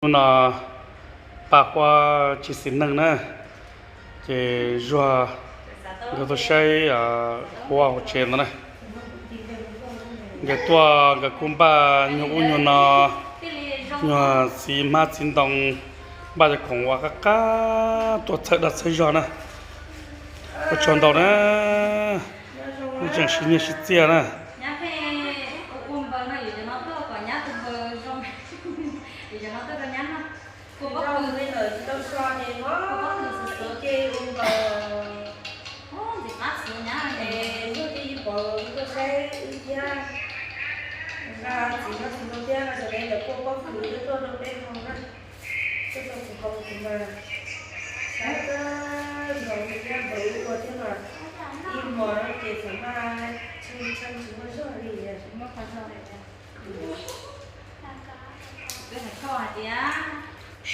Hnub no Paj Huab tsis xis neej na, ces Zuag nkawd tuaj saib Huab hauv tsev ntawd na. Nkawd tuaj nkawd kuj npaj nyuag ub nyuag no, nyuag txiv hmab txiv ntoo, npaj cov khoom uas qab qab tuaj txhawb dag txhawb zog na. Ua tsaug ntau na, tseem siv nyiaj siv txiaj na.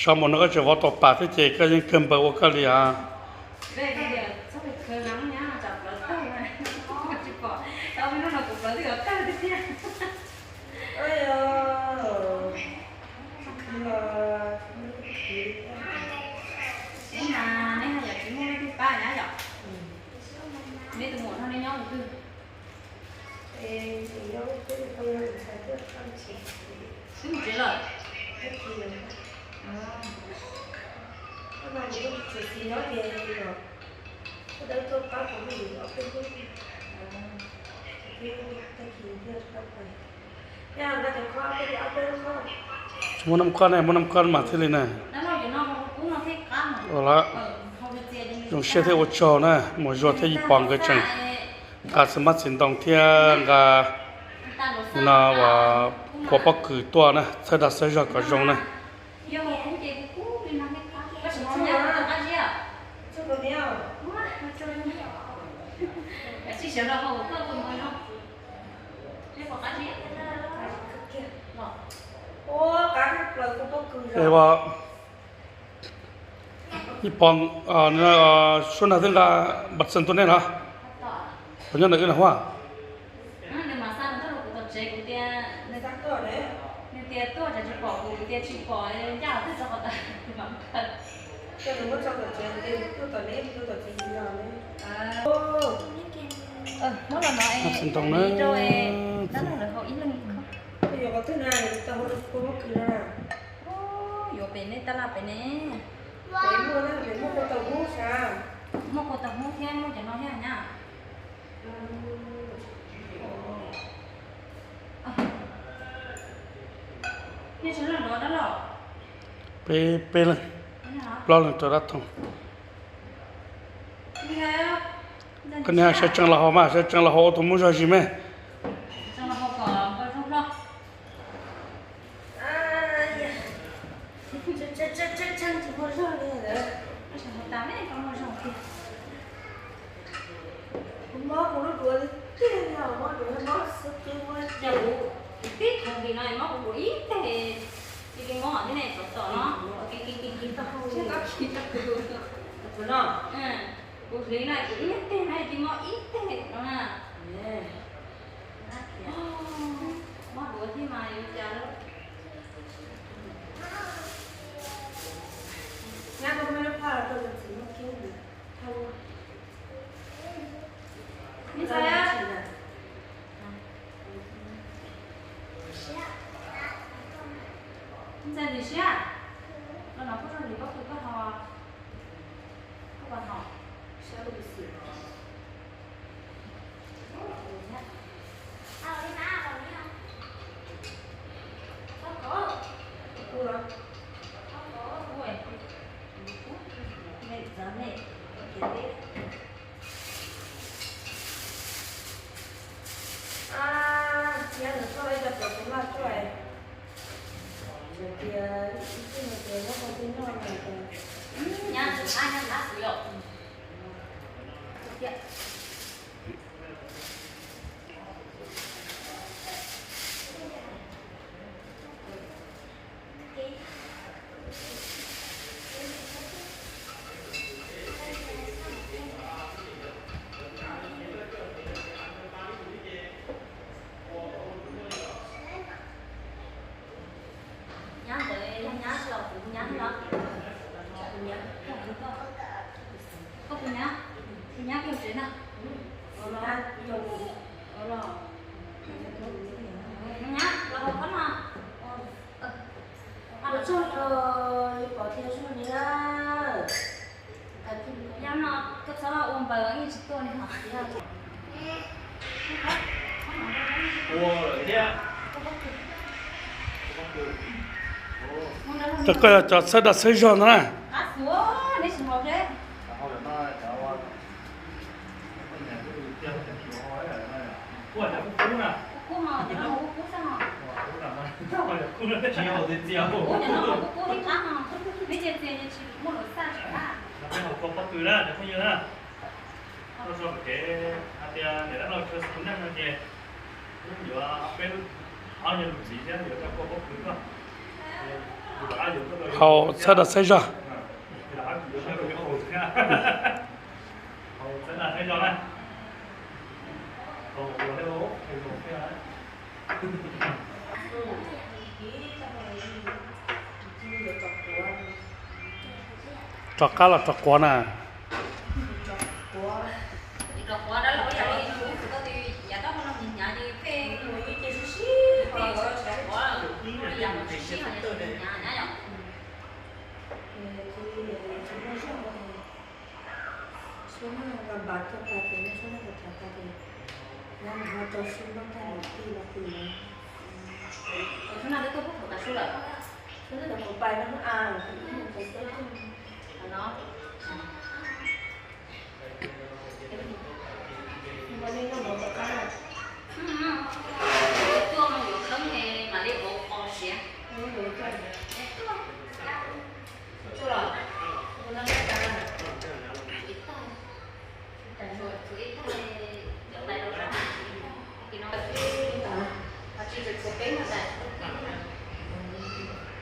Sab mus no koj tseem vov tau pam thiab ces koj yeej kawg npaws ua koj li as. Wb mus tsev lawm. Tsis muaj naj khob ne, muaj naj khob mas thiaj li na. Ua lawm, zoo siab thiab ua tsaug na, Muam Zuag thiab Yij Pov nkawd tseem nqa txiv hmab txiv ntoo thiab nqa no uas kua pob kws tuaj na, txhawb dag txhawb zog kom zoo na. Yij Pov, suab nag twb nqa npam txawm ntua nej los? Puas nyob ntawm wb no Huab? Txiv ntoo na. Yuav pem nej tab laj pem ne. Muaj kua tau hmoob thiab muaj cov no thiab nyab. Peb, peb leeg, plaub leeg rau dab thooj. Koj niam, sawv tsees los haus mas, sawv tsees los haus ua tus muaj zog zis me. Kuv mob kuv lub duav li tiag, mob duav mob xwb twb mob. Kuv tib tug li no mob kuv duav ib teg, cia li mob thiab ne, tsov tom no, kis kis kis kis tau hau, tsis tau kis tau kuv no. Kuv hliv no kuv ib teg no cia li mob ib teg no na. Mob duav thiab mas yuav cas lawm. Nyab, koj muab lub phaj rau tus txiv muaj kiab. Ntxhais, ntxhais, ntxhais siab, los no kuj zoo li koj kws koj ho, koj ho siab. Nyab ntawd yog nyab tsis los Nyab peb tsev na. Nyab los hauv qab no. Ua tsaug rau pom tiag zog li na. Yog no koj txhob ua npaws yeej tsis tuaj li hos. Cov koj yog cov txhawb dag txhawb zog no na. Hau txhawb dag txhawb zog. Rov qab los rov quav na.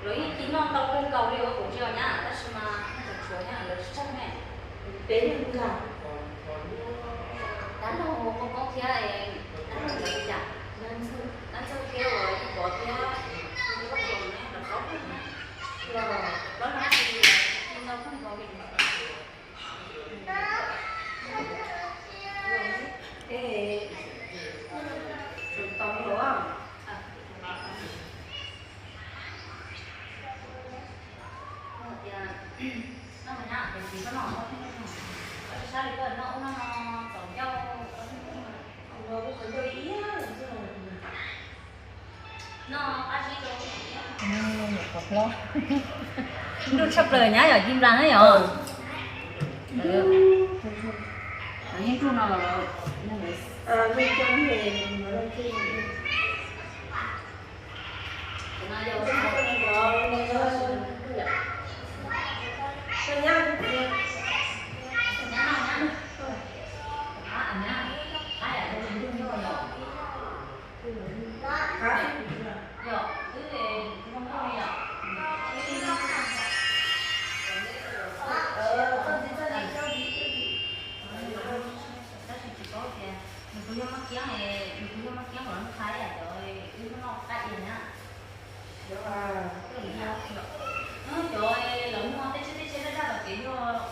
Lawv yeej tsis noj ntau kawg nkaus li uas kuv ntsia nyab, tab sis mas tshuav nyab lawv tsis tsaug ne. Peb leeg nkaus. Dab laug Poob Poob thiab dab laug ntawd li cas? Dab Ntxawg thiab uas Yij Pov thiab Yij Pov ne, lawv plaub leeg na. Plaub leeg tsis noj kawg nkaus li. Nruj tshaj plaws nyab yom, ci nplas na yom. Yeej nruj no los. Tab sis tsis paub tias nws puas yog maj kiab, nws puas yog maj kiab uas lawv ntxhais cov wb noj qab ia na. Cov lawv muag tej tsiab tej tsiab daj daj los kev yog ntxhais no.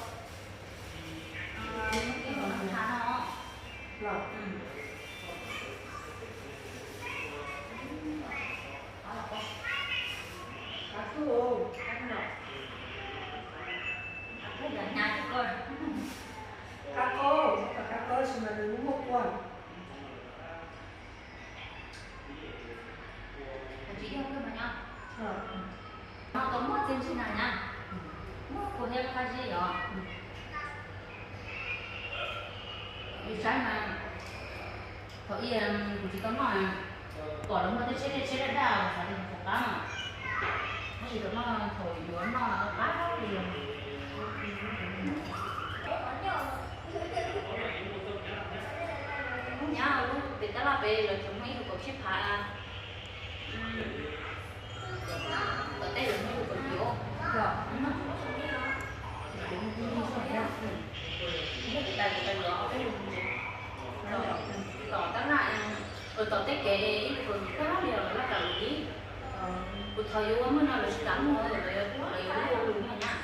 Qab qab, qab qab sis mas nws muaj muaj kua. Tsis yog kawg mas nyab. No tau muaj txiag ntsig na nyab. Muaj kua thiab qab zib yom. Ib saib mas thaum ub kuv tsis tau noj, pom lawv muag tej tsiab tej tsiab daj daj xav tias nws qab no. Tab sis thaum no thaum yuav noj qab li. Nyab, lub pem tab laj pem lawv tseem muaj ib lub kaum tsib phav. Tom tej lawv muaj ib lub kaum yim. Tom tab laj, tom tej kev ib lub kaum yim tag li lawv laj kam lus li. Kuv thov yuav ua muaj no lawv tsis kam muag, lawv yuav ua lus no nyab.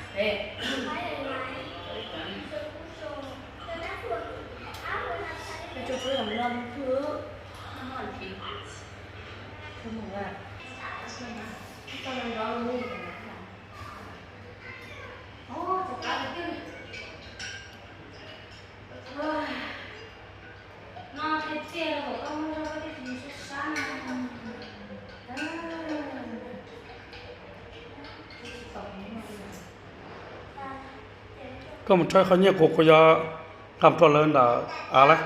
Koj mus rho qhov nyiaj kuv, kuv yuav nqa mus rau lawv ntawm av lawm.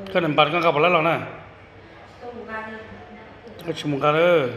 Koj niam npas koj nqa puas laib los na? Koj tsis mus nqa lawm.